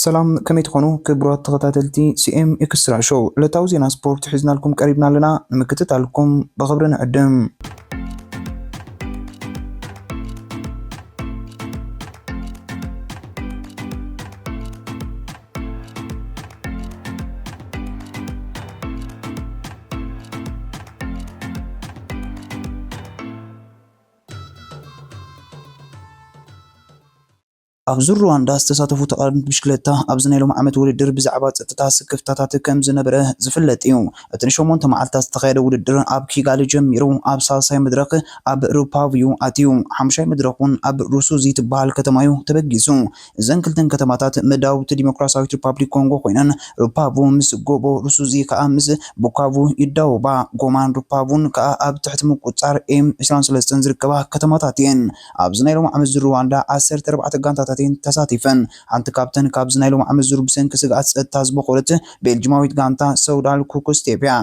ሰላም፣ ከመይ ትኾኑ ክቡራት ተኸታተልቲ ሲ ኤም ኤክስትራ ሾው? ዕለታዊ ዜና ስፖርት ሒዝናልኩም ቀሪብና ኣለና። ንምክትታልኩም ብኽብሪ ንዕድም። ኣብ ዙር ሩዋንዳ ዝተሳተፉ ተቐዳደምቲ ብሽክለታ ኣብዚ ናይ ሎም ዓመት ውድድር ብዛዕባ ጸጥታ ስክፍታታት ከም ዝነበረ ዝፍለጥ እዩ። እቲ ንሸሞንተ መዓልታት ዝተኻየደ ውድድር ኣብ ኪጋሊ ጀሚሩ ኣብ ሳልሳይ መድረኽ ኣብ ሩፓቭዩ ኣትዩ። ሓሙሻይ መድረኽ እውን ኣብ ሩሱዚ ትበሃል ከተማ እዩ ተበጊሱ። እዘን ክልተን ከተማታት መዳውብቲ ዲሞክራሲያዊት ሪፓብሊክ ኮንጎ ኮይነን ሩፓቭዩ ምስ ጎቦ ሩሱዚ ከኣ ምስ ቡካቩ ይዳወባ። ጎማን ሩፓቩን ከኣ ኣብ ትሕቲ ምቁጽጻር ኤም ዕስራን ሰለስተን ዝርከባ ከተማታት እየን። ኣብዚ ናይ ሎም ዓመት ዙር ሩዋንዳ ዓሰርተ ኣርባዕተ ጋንታታት እየን ተሳቲፈን። ሓንቲ ካብተን ካብዚ ናይ ሎም ዓመት ዙር ብሰንኪ ስግኣት ጸጥታ ዝበኾረት ቤልጅማዊት ጋንታ ሰውዳል ኩክስቴፕ እያ።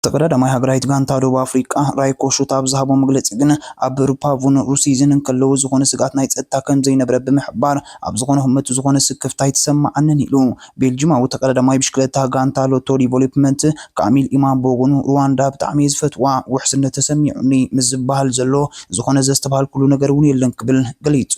ተቐዳዳማይ ሃገራዊት ጋንታ ደቡብ ኣፍሪቃ ራይኮ ሹት ኣብ ዝሃቦ መግለጺ ግን ኣብ ሩፓቩን ሩሲዝን እንከለዉ ዝኾነ ስግኣት ናይ ጸጥታ ከም ዘይነበረ ብምሕባር ኣብ ዝኾነ ህመቱ ዝኾነ ስክፍታ ኣይተሰማዓንን ኢሉ። ቤልጅማዊ ተቐዳዳማይ ብሽክለታ ጋንታ ሎቶ ዲቨሎፕመንት ካሚል ኢማምቦ ግን ሩዋንዳ ብጣዕሚ እየ ዝፈትዋ፣ ውሕስነት ተሰሚዑኒ ምስ ዝበሃል ዘሎ ዝኾነ ዘስተብሃልኩሉ ነገር እውን የለን ክብል ገሊጹ።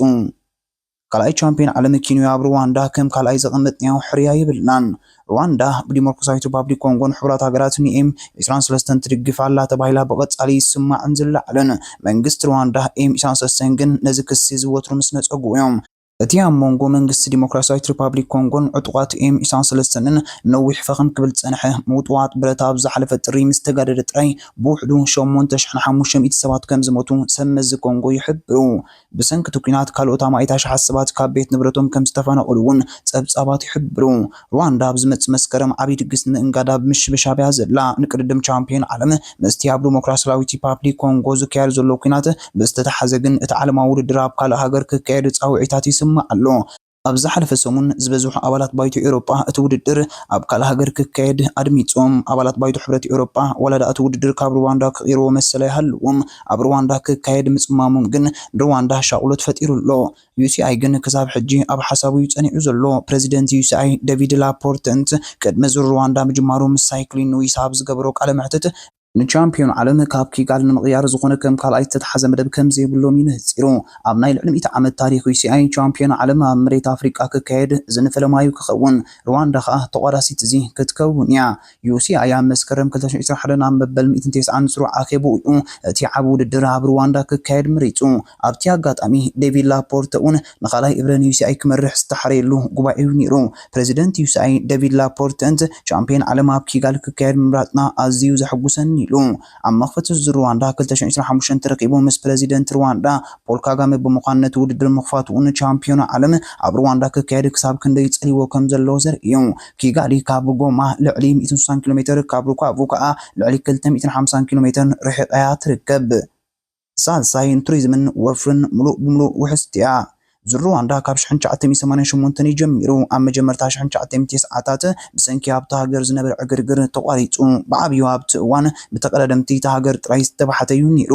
ካልኣይ ቻምፒዮን ዓለም ኬንያ ኣብ ሩዋንዳ ከም ካልኣይ ዘቐመጥናዮ ሕርያ የብልናን። ሩዋንዳ ብዲሞክራሲያዊት ሪፓብሊክ ኮንጎን ሕቡራት ሃገራት ንኤም ዕስራን ሰለስተን ትድግፍ ኣላ ተባሂላ ብቐጻሊ ይስማዕን ዝለዓልን። መንግስቲ ሩዋንዳ ኤም ዕስራን ሰለስተን ግን ነዚ ክሲ ዝወትሩ ምስ ነጸጉ እዮም። እቲ ኣብ መንጎ መንግስቲ ዲሞክራሲያዊት ሪፓብሊክ ኮንጎን ዕጡቓት ኤም ዕስራን ሰለስተንን ነዊሕ ፈኸም ክብል ዝጸንሐ ምውጥዋጥ ብረት ኣብ ዝሓለፈ ጥሪ ምስ ተጋደደ ጥራይ ብውሕዱ ሸሞንተ ሽሕን ሓሙሽተ ሚእትን ሰባት ከም ዝሞቱ ሰብ መዚ ኮንጎ ይሕብሩ። ብሰንኪ እቲ ኲናት ካልኦት ኣማኢት ኣሽሓት ሰባት ካብ ቤት ንብረቶም ከም ዝተፈናቐሉ እውን ጸብጻባት ይሕብሩ። ሩዋንዳ ኣብ ዝመጽእ መስከረም ዓብዪ ድግስ ንምእንጋድ ኣብ ምሽብሻብ እያ ዘላ። ንቅድድም ቻምፒዮን ዓለም ምስቲ ኣብ ዲሞክራሲያዊት ሪፓብሊክ ኮንጎ ዝካየድ ዘሎ ኲናት ብዝተተሓዘ ግን እቲ ዓለማዊ ውድድር ኣብ ካልእ ሃገር ክካየድ ጻውዒታት ይስማዕ ኣሎ። ኣብ ዝሓለፈ ሰሙን ዝበዝሑ ኣባላት ባይቶ ኤውሮጳ እቲ ውድድር ኣብ ካልእ ሃገር ክካየድ ኣድሚጾም። ኣባላት ባይቶ ሕብረት ኤውሮጳ ዋላ ደኣ እቲ ውድድር ካብ ሩዋንዳ ክቕይርዎ መሰል ኣይሃልዎም፣ ኣብ ሩዋንዳ ክካየድ ምጽማሞም ግን ንሩዋንዳ ሻቕሎት ፈጢሩ ኣሎ። ዩ ሲ ኣይ ግን ክሳብ ሕጂ ኣብ ሓሳቡ እዩ ጸኒዑ ዘሎ። ፕረዚደንት ዩ ሲ ኣይ ደቪድ ላፖርተንት ቅድሚ ዙር ሩዋንዳ ምጅማሩ ምስ ሳይክሊን ኑዊስ ኣብ ዝገበሮ ቃለ መሕትት ንቻምፒዮን ዓለም ካብ ኪጋል ንምቕያር ዝኾነ ከም ካልኣይ ዝተተሓዘ መደብ ከም ዘይብሎም እዩ ነጺሩ። ኣብ ናይ ልዕሊ ሚእቲ ዓመት ታሪኽ ዩ ሲ ኣይ ቻምፒዮን ዓለም ኣብ መሬት ኣፍሪቃ ክካየድ እዚ ንፈለማዩ ክኸውን፣ ሩዋንዳ ከኣ ተቋዳሲት እዚ ክትከውን እያ። ዩ ሲ ኣይ ኣብ መስከረም ክልተ ሽሕን ዕስራን ሓደን ኣብ መበል ሚእትን ተስዓን ስሩዕ ኣኼብኡ እዩ እቲ ዓቢ ውድድር ኣብ ሩዋንዳ ክካየድ መሪጹ። ኣብቲ ኣጋጣሚ ዴቪድ ላፖርተ እውን ንኻልኣይ እብረ ን ዩ ሲ ኣይ ክመርሕ ዝተሓረየሉ ጉባኤ እዩ ነይሩ። ፕረዚደንት ዩ ሲ ኣይ ዴቪድ ላፖርተንት ቻምፒዮን ዓለም ኣብ ኪጋል ክካየድ ምምራጽና ኣዝዩ ዘሐጉሰኒ ኢሉ። ኣብ መኽፈቲ ዙር ሩዋንዳ ክልተ ሽሕን ዕስራን ሓሙሽተን ተረኺቡ ምስ ፕረዚደንት ሩዋንዳ ፖል ካጋመ ብምዃን ነቲ ውድድር ምኽፋትኡ ንቻምፒዮን ዓለም ኣብ ሩዋንዳ ክካየድ ክሳብ ክንደይ ጸሊዎ ከም ዘሎ ዘርኢ እዩ። ኪጋሊ ካብ ጎማ ልዕሊ ሚእትን ስሳን ኪሎ ሜትር፣ ካብ ሩካቩ ከኣ ልዕሊ ክልተ ሚእትን ሓምሳን ኪሎ ሜትር ርሒቓ እያ ትርከብ። ሳልሳይ ንቱሪዝምን ወፍርን ምሉእ ብምሉእ ውሕስቲ እያ። ዙር ሩዋንዳ ካብ ሽሕን ትሽዓተ ሚእትን ሰማንያን ሸሞንተን እዩ ጀሚሩ። ኣብ መጀመርታ ሽሕን ትሽዓተ ሚእትን ተስዓታት ብሰንኪ ኣብታ ሃገር ዝነበረ ዕግርግር ተቋሪጹ። ብዓብዩ ኣብቲ እዋን ብተቐዳደምቲ እታ ሃገር ጥራይ ዝተባሕተ እዩ ነይሩ።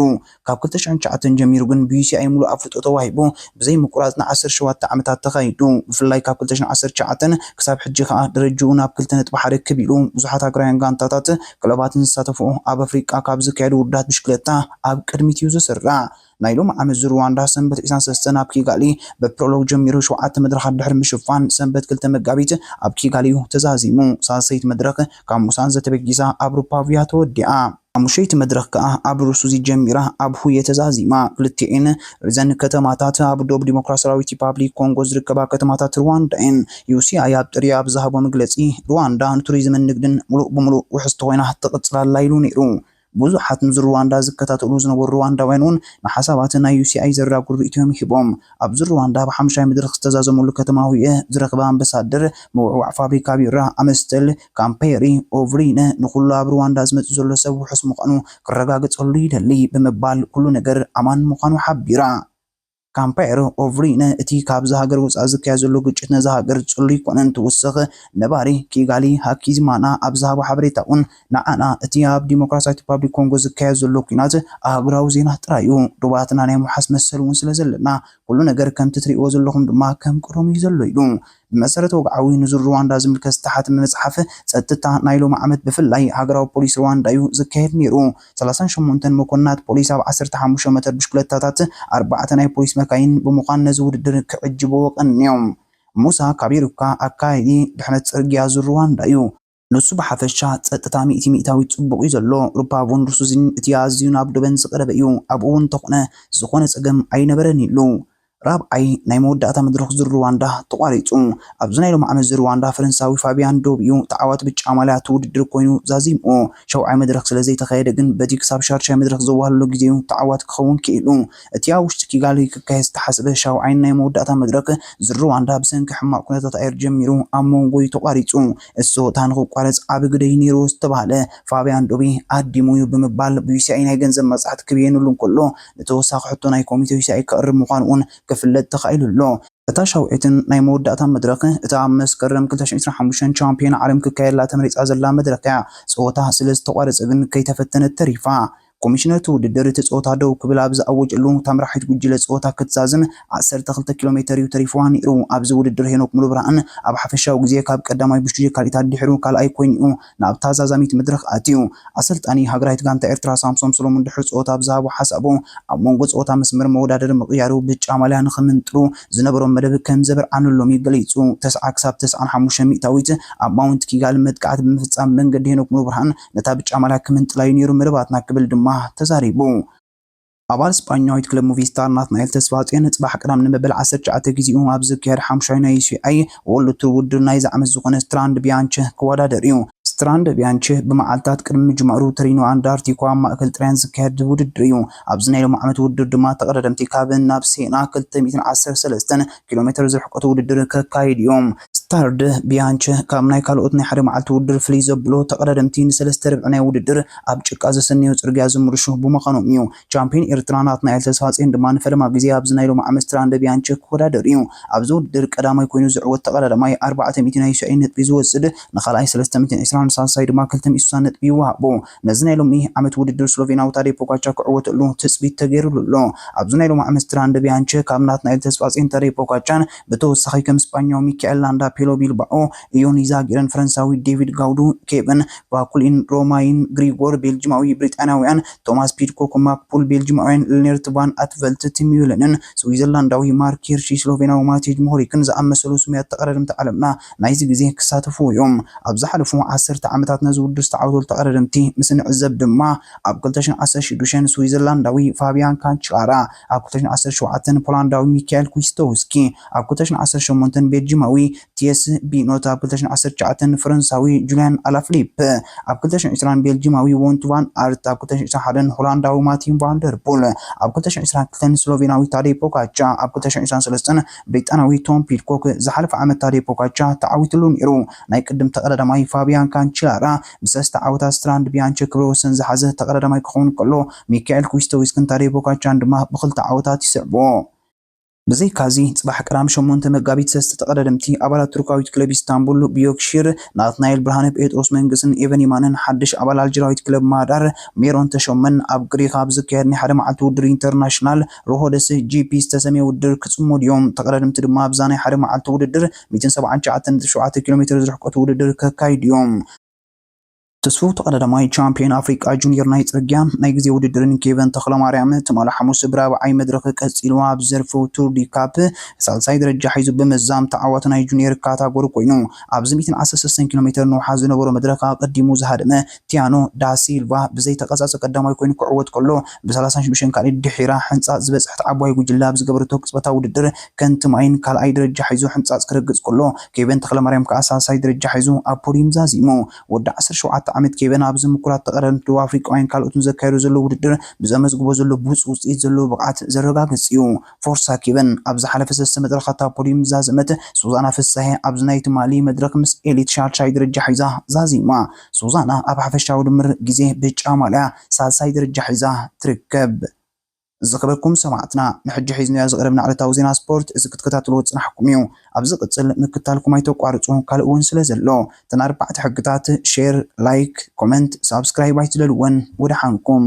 ካብ ክልተ ሽሕን ትሽዓተን ጀሚሩ ግን ብ ዩ ሲ ኣይ ምሉእ ኣፍልጦ ተዋሂቡ ብዘይ ምቁራጽ ን ዓሰርተ ሸውዓተ ዓመታት ተኻይዱ። ብፍላይ ካብ ክልተ ሽሕን ዓሰርተ ትሽዓተን ክሳብ ሕጂ ከኣ ደረጅኡ ናብ ክልተ ነጥቢ ሓደ ክብ ኢሉ። ብዙሓት ሃገራውያን ጋንታታት ክለባትን ዝሳተፍኦ ኣብ ኣፍሪቃ ካብ ዝካየዱ ውድድራት ብሽክለታ ኣብ ቅድሚት እዩ ዝስራዕ። ናይ ሎም ዓመት ዙር ሩዋንዳ ሰንበት ዕስራን ሰለስተን ኣብ ኪጋሊ ብፕሮሎግ ጀሚሩ ሸውዓተ መድረኻት ድሕሪ ምሽፋን ሰንበት ክልተ መጋቢት ኣብ ኪጋሊ እዩ ተዛዚሙ። ሳልሰይቲ መድረኽ ካብ ሙሳንዘ ተበጊሳ ኣብ ሩፓቪያ ተወዲኣ። ሓሙሸይቲ መድረኽ ከኣ ኣብ ሩሱዚ ጀሚራ ኣብ ሁየ ተዛዚማ። ክልቲኤን እዘን ከተማታት ኣብ ዶብ ዲሞክራሲያዊት ሪፓብሊክ ኮንጎ ዝርከባ ከተማታት ሩዋንዳ እየን። ዩ ሲ ኣይ ኣብ ጥሪ ኣብ ዝሃቦ መግለጺ ሩዋንዳ ንቱሪዝምን ንግድን ምሉእ ብምሉእ ውሕስቲ ኮይና ትቕጽል ኣላ ኢሉ ነይሩ። ብዙሓት ንዙር ሩዋንዳ ዝከታተሉ ዝነበሩ ሩዋንዳውያን እውን ንሓሳባት ናይ ዩ ሲ ኣይ ዘራጉድ ርእይቶ እዮም ሂቦም። ኣብ ዙር ሩዋንዳ ብሓሙሻይ መድረኽ ዝተዛዘመሉ ከተማ ሁየ ዝረኽበ ኣምባሳደር ምውዕዋዕ ፋብሪካ ቢራ ኣምስተል ካምፔሪ ኦቭሪነ ንኹሉ ኣብ ሩዋንዳ ዝመጽእ ዘሎ ሰብ ውሑስ ምዃኑ ክረጋገጸሉ ይደሊ ብምባል ኩሉ ነገር ኣማን ምዃኑ ሓቢራ። ካምፓየር ኦቭሪነ እቲ ካብዛ ሃገር ወጻኢ ዝካየድ ዘሎ ግጭት ነዛ ሃገር ጽሉይ ኮነ እንትውስኽ ነባሪ ኪጋሊ ሃኪዚማና ኣብ ዝሃቦ ሓበሬታ እውን ንዓና እቲ ኣብ ዲሞክራሲያዊት ሪፓብሊክ ኮንጎ ዝካየድ ዘሎ ኲናት ኣህጉራዊ ዜና ጥራይ እዩ። ዶባትና ናይ ምውሓስ መሰል እውን ስለ ዘለና ኩሉ ነገር ከምቲ ትርእይዎ ዘለኹም ድማ ከም ቀደሙ እዩ ዘሎ ኢሉ። ብመሰረት ወግዓዊ ንዙር ሩዋንዳ ዝምልከት ዝተሓትመ መጽሓፍ ጸጥታ ናይ ሎሚ ዓመት ብፍላይ ሃገራዊ ፖሊስ ሩዋንዳ እዩ ዝካየድ ነይሩ። ሰላሳን ሸሞንተን መኮንናት ፖሊስ ኣብ ዓሰርተ ሓሙሽተ መተር ብሽክለታታት ኣርባዕተ ናይ ፖሊስ መካይን ብምዃን ነዚ ውድድር ክዕጅብዎ ቀንዮም። ሙሳ ካቢሩካ ኣካያዲ ድሕነት ጽርግያ ዙር ሩዋንዳ እዩ። ንሱ ብሓፈሻ ጸጥታ ሚእቲ ሚእታዊት ጽቡቕ እዩ ዘሎ። ሩፓ ቮን ሩሱዚን እቲ ኣዝዩ ናብ ዶበን ዝቐረበ እዩ። ኣብኡ እውን እንተኾነ ዝኾነ ጸገም ኣይነበረን ኢሉ። ራብዓይ ናይ መወዳእታ መድረኽ ዙር ሩዋንዳ ተቋሪጹ። ኣብዚ ናይ ሎሚ ዓመት ዙር ሩዋንዳ ፈረንሳዊ ፋቢያን ዶብ እዩ ተዓዋቲ ብጫ ማልያ እቲ ውድድር ኮይኑ ዛዚምዎ። ሸውዓይ መድረኽ ስለ ዘይተኻየደ ግን በቲ ክሳብ ሻድሻይ መድረኽ ዘዋህለሎ ግዜ እዩ ተዓዋቲ ክኸውን ክኢሉ። እቲ ኣብ ውሽጢ ኪጋሊ ክካየድ ዝተሓስበ ሻውዓይን ናይ መወዳእታ መድረኽ ዙር ሩዋንዳ ብሰንኪ ሕማቕ ኩነታት ኣየር ጀሚሩ ኣብ መንጎ እዩ ተቋሪጹ። እቲ ጸወታ ንኽቋረጽ ዓቢ ግደ እዩ ነይርዎ ዝተባህለ ፋብያን ዶቢ ኣዲሙ እዩ ብምባል ብዩሲኣይ ናይ ገንዘብ መቕጻዕቲ ክብየኑሉ እንከሎ፣ ንተወሳኺ ሕቶ ናይ ኮሚቴ ዩሲኣይ ከቕርብ ምዃኑ እውን ክፍለጥ ተኻኢሉ ኣሎ። እታ ሻውዒትን ናይ መወዳእታ መድረኽ፣ እታ ኣብ መስከረም ክልተ ሽሕን ዕስራን ሓሙሽተን ቻምፒዮን ዓለም ክካየደላ ተመሪጻ ዘላ መድረኽ እያ። ጸወታ ስለ ዝተቋረጸ ግን ከይተፈተነት ተሪፋ። ኮሚሽነር እቲ ውድድር እቲ ጸወታ ደው ክብል ኣብ ዝኣወጀሉ፣ እታ መራሒት ጉጅለ ጸወታ ክትዛዝም ዓሰርተ ክልተ ኪሎ ሜተር እዩ ተሪፍዋ ነይሩ። ኣብዚ ውድድር ሄኖክ ሙሉብርሃን ኣብ ሓፈሻዊ ግዜ ካብ ቀዳማይ ብሽዱሽተ ካልኢታት ድሒሩ ካልኣይ ኮይኑ እዩ ናብታ ዛዛሚት መድረኽ ኣትዩ። ኣሰልጣኒ ሃገራዊት ጋንታ ኤርትራ ሳምሶም ሰሎሞን ድሕሪ ጸወታ ኣብ ዝሃቦ ሓሳቡ፣ ኣብ መንጎ ጸወታ መስመር መወዳደሪ ምቕያሩ ብጫ ማልያ ንኽምንጥሉ ዝነበሮም መደብ ከም ዘበርዓኑሎም እዩ ገሊጹ። ተስዓ ክሳብ ተስዓን ሓሙሽተን ሚእታዊት ኣብ ማውንት ኪጋሊ መጥቃዕቲ ብምፍጻም መንገዲ ሄኖክ ሙሉብርሃን ነታ ብጫ ማልያ ክምንጥላ እዩ ነይሩ መደባትና ክብል ድማ ተዛሪቡ። ኣባል ስጳኛዊት ክለብ ሙቪስታር ናትናኤል ተስፋጽዮን ጽባሕ ቀዳም ንመበል ዓሰርተ ትሽዓተ ግዜኡ ኣብ ዝካየድ ሓሙሻይ ናይ ዩሲኣይ ወርልድ ቱር ውድድር ናይዚ ዓመት ዝኾነ ስትራንድ ቢያንቸ ክወዳደር እዩ። ስትራንድ ቢያንቸ ብመዓልታት ቅድሚ ምጅማሩ ተሪኖ ኣንዳርቲኮ ኣብ ማእከል ጥልያን ዝካየድ ውድድር እዩ። ኣብዚ ናይ ሎሚ ዓመት ውድድር ድማ ተቐዳደምቲ ካብ ናብ ሴና ክልተ ሚእትን ዓሰርተ ሰለስተን ኪሎ ሜተር ዝርሕቀቱ ውድድር ከካይድ እዮም። ስታርድ ቢያንቸ ካብ ናይ ካልኦት ናይ ሓደ መዓልቲ ውድድር ፍልይ ዘብሎ፣ ተቐዳደምቲ ንሰለስተ ርብዒ ናይ ውድድር ኣብ ጭቃ ዘሰነዮ ጽርግያ ዝምርሹ ብምዃኖም እዩ። ቻምፒዮን ኤርትራ ናትናኤል ተስፋጽዮን ድማ ንፈለማ ግዜ ኣብዚ ናይ ሎሚ ዓመት ስትራንድ ቢያንቸ ክወዳደር እዩ። ኣብዚ ውድድር ቀዳማይ ኮይኑ ዝዕወት ተቐዳዳማይ ኣርባዕተ ሚእቲ ናይ ዩሲኣይ ነጥቢ ዝወስድ፣ ንኻልኣይ ሰለስተ ሚእትን ዕስራን ንሳልሳይ ድማ ክልተ ሚእቲ ስሳን ነጥቢ ይወሃቦ። ነዚ ናይ ሎሚ ዓመት ውድድር ስሎቬናዊ ታዴ ፖጋቻ ክዕወተሉ ትጽቢት ተገይሩሉ ኣሎ። ኣብዚ ናይ ሎሚ ዓመት ስትራንድ ቢያንቸ ካብ ናትናኤል ተስፋጽዮን ታዴ ፖጋቻን ብተወሳኺ ከም ስጳኛዊ ሚካኤል ላንዳ ፔሎ ቢልባኦ፣ ኢዮን ኢዛጊርን ፈረንሳዊ ዴቪድ ጋውዱ፣ ኬቨን ቫኩሊን ሮማይን ግሪጎር ቤልጂማዊ ብሪጣንያውያን፣ ቶማስ ፒድኮክ ማክፑል ቤልጂማውያን፣ ሌነርት ቫን ኣትቨልት ቲም ዩለንን ስዊዘርላንዳዊ ማርክ ሂርሺ ስሎቬናዊ ማቴጅ ሞሆሪክን ዝኣመሰሉ ስሙያት ተቐዳደምቲ ዓለምና ናይዚ ግዜ ክሳተፉ እዮም። ኣብ ዝሓለፉ ዓሰርተ ዓመታት ነዚ ውድድር ዝተዓወተሉ ተቐዳደምቲ ምስ ንዕዘብ ድማ፣ ኣብ ክልተ ሽሕን ዓሰርተ ሽዱሽተን ስዊዘርላንዳዊ ፋቢያን ካንቻራ፣ ኣብ ክልተ ሽሕን ዓሰርተ ሸውዓተን ፖላንዳዊ ሚካኤል ኩስቶውስኪ፣ ኣብ ክልተ ሽሕን ዓሰርተ ሸሞንተን ቤልጂማዊ ቲየስ ቢኖት፣ ኣብ ክልተ ሽሕን ዓሰርተ ትሽዓተን ፈረንሳዊ ጁልያን ኣላፍሊፕ፣ ኣብ ክልተ ሽሕን ዕስራን ቤልጂማዊ ዎንት ቫን ኣርት፣ ኣብ ክልተ ሽሕን ዕስራን ሓደን ሆላንዳዊ ማቲን ቫንደርፑል፣ ኣብ ክልተ ሽሕን ዕስራን ክልተን ስሎቬናዊ ታዴ ፖጋቻ፣ ኣብ ክልተ ሽሕን ዕስራን ሰለስተን ብሪጣናዊ ቶም ፒድኮክ። ዝሓለፈ ዓመት ታዴ ፖጋቻ ተዓዊትሉ ነይሩ። ናይ ቅድም ተቐዳዳማይ ፋቢያን ካንቻራ ብሰለስተ ዓወታት ስትራንድ ቢያንቸ ክብረ ወሰን ዝሓዘ ተቐዳዳማይ ክኸውን ከሎ፣ ሚካኤል ኩስቶውስክን ታዴ ፖጋቻን ድማ ብኽልተ ዓወታት ይስዕብዎ። ብዘይካዚ፣ ጽባሕ ቀዳም ሸሞንተ መጋቢት ሰለስተ ተቐዳደምቲ ኣባላት ቱርካዊት ክለብ ኢስታንቡል ቢዮክሺር፣ ናትናኤል ብርሃነ፣ ጴጥሮስ መንግስን ኤቨን የማነን፣ ሓድሽ ኣባል ኣልጀራዊት ክለብ ማዳር ሜሮን ተሾመን፣ ኣብ ግሪክ ኣብ ዝካየድ ናይ ሓደ መዓልቲ ውድድር ኢንተርናሽናል ሮሆደስ ጂፒ ዝተሰምየ ውድድር ክጽመዱ እዮም። ተቐዳደምቲ ድማ ኣብዛ ናይ ሓደ መዓልቲ ውድድር ሚእትን ሰብዓን ትሽዓተን ነጥቢ ሸውዓተ ኪሎ ሜትር ዝርሕቀቱ ውድድር ከካይዱ እዮም። ተስፉ ተቐዳዳማይ ቻምፒዮን ኣፍሪቃ ጁኒየር ናይ ጽርግያ ናይ ግዜ ውድድርን ኬቨን ተኽለማርያም ትማሊ ሓሙስ ብራብዓይ መድረኽ ቀጺሉ ኣብ ዘርፉ ቱር ዲ ካፕ ሳልሳይ ደረጃ ሒዙ ብምዛም ተዓዋቲ ናይ ጁኒየር ካታጎሪ ኮይኑ። ኣብዚ ሚእትን ዓሰርተ ሰለስተን ኪሎ ሜትር ንውሓት ዝነበሮ መድረኽ ኣቐዲሙ ዝሃደመ ቲያኖ ዳ ሲልቫ ብዘይተቐጻጸ ቀዳማይ ኮይኑ ክዕወት ከሎ፣ ብሰላሳን ሽዱሽተን ካልኢት ድሒራ ሕንጻጽ ዝበጽሐት ዓባይ ጉጅለ ኣብ ዝገበረቶ ቅጽበታዊ ውድድር ከንቲ ማይን ካልኣይ ደረጃ ሒዙ ሕንጻጽ ክረግጽ ከሎ፣ ኬቨን ተኽለማርያም ከኣ ሳልሳይ ደረጃ ሒዙ ኣብ ፖዲየም ዛዚሙ። ወዲ ዓሰርተ ሸውዓተ ዓመት ኬቨን ኣብዚ ምኩራት ተቐዳደምቲ ደቡብ ኣፍሪቃውያን ካልኦትን ዘካየዶ ዘሎ ውድድር ብዘመዝግቦ ዘሎ ብሉጽ ውጽኢት ዘለዎ ብቕዓት ዘረጋግጽ እዩ። ፎርሳ ኬቨን። ኣብ ዝሓለፈ ሰለስተ መድረኻት ኣብ ፖዲየም ዝዛዘመት ሱዛና ፍሳሄ ኣብዚ ናይ ትማሊ መድረኽ ምስ ኤሊት ሻድሻይ ደረጃ ሒዛ ዛዚማ። ሱዛና ኣብ ሓፈሻዊ ድምር ግዜ ብጫ ማልያ ሳልሳይ ደረጃ ሒዛ ትርከብ። ዝኸበርኩም ሰማዕትና፣ ንሕጂ ሒዝናዮ ዝቐረብና ዕለታዊ ዜና ስፖርት እዚ ክትከታተልዎ ዝጸናሕኩም እዩ። ኣብ ዝቕጽል ምክታልኩም ኣይተቋርጹ፣ ካልእ እውን ስለ ዘሎ። እተን ኣርባዕተ ሕግታት፣ ሼር፣ ላይክ፣ ኮመንት፣ ሳብስክራይብ ኣይትለልወን። ወደሓንኩም።